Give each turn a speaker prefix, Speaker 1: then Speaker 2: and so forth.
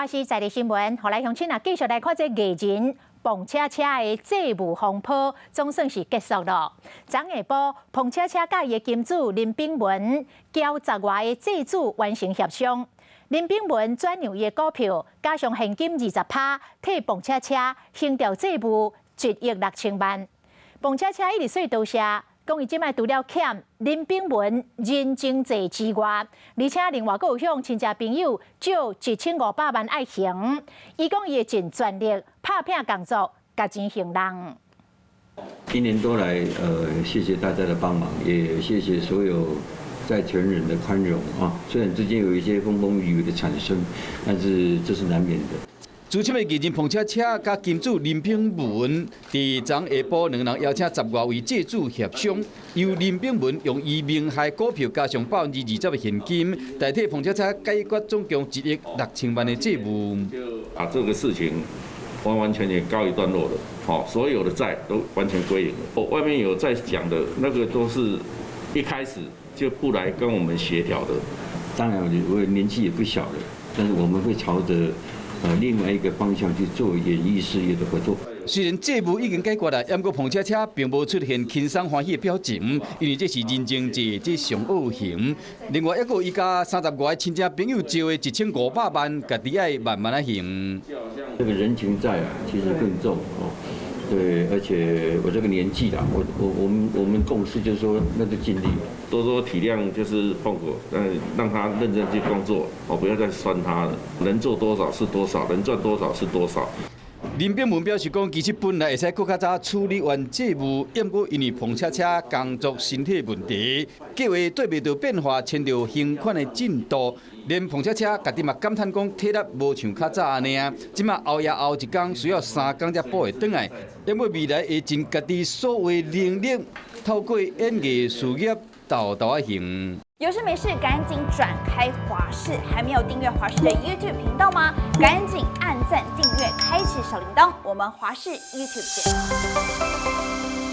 Speaker 1: 華視在地新聞，予來鄉親啊，繼續來看這藝人磅車車的債務風波，總算是結束了。昨下晡，磅車車佮伊的金主林秉文交十外个債主完成協商。林秉文轉讓伊的股票，加上現金20趴，替磅車車還掉債務1億6千萬。磅車車一直說多謝，講伊這擺除了欠林秉文人情債之外，而且另外閣有向親戚朋友借1500萬愛還。伊講伊會盡全力拍拚工作，共錢還人。
Speaker 2: 一年多來，謝謝大家的幫忙，也謝謝所有債權人的寬容啊。雖然之間有一些風風雨雨的產生，但是這是難免的。
Speaker 3: 資深的藝人磅車車佮金主林秉文，佇昨下晡兩人邀請十外位債主協商，由林秉文用伊名下股票加上20%的現金，代替磅車車解決總共1億6千萬的債務。
Speaker 4: 啊，這個事情完完全全告一段落了，好，所有的債都完全歸零了。我外面有在講的，那個都是一開始就不來跟我們協調的。
Speaker 2: 當然，我年紀也不小了，但是我們會朝着另外一個方向去做演藝事業的合作。
Speaker 3: 雖然債務已經解決了，毋過磅車車並無出現輕鬆歡喜的表情，因為這是人情債，這上愛還。另外一個伊共30外個親戚朋友借的1500萬，家己愛慢慢仔還。
Speaker 2: 這個人情債啊，其實更重哦。對，而且我這個年紀啦，我們共識就是說，那就盡力，
Speaker 4: 多多體諒，就是碰哥，讓他認真去工作，哦，不要再酸他了。能做多少是多少，能賺多少是多少。
Speaker 3: 林秉文表示講，其實本來會使閣較早處理完債務，毋過因為磅車車工作身體問題，計劃綴袂著變化，牽著還款的進度。連磅車車家己嘛感嘆講，體力無像較早按呢啊，這馬熬夜熬一工需要3工才補會轉來。因為未來會盡家己所有能力，透過演藝事業沓沓仔還。
Speaker 5: 有事沒事趕緊轉開華視，還沒有訂閱華視的 YouTube 頻道嗎？趕緊按讚訂閱，開啟小鈴鐺。我們華視 YouTube 見。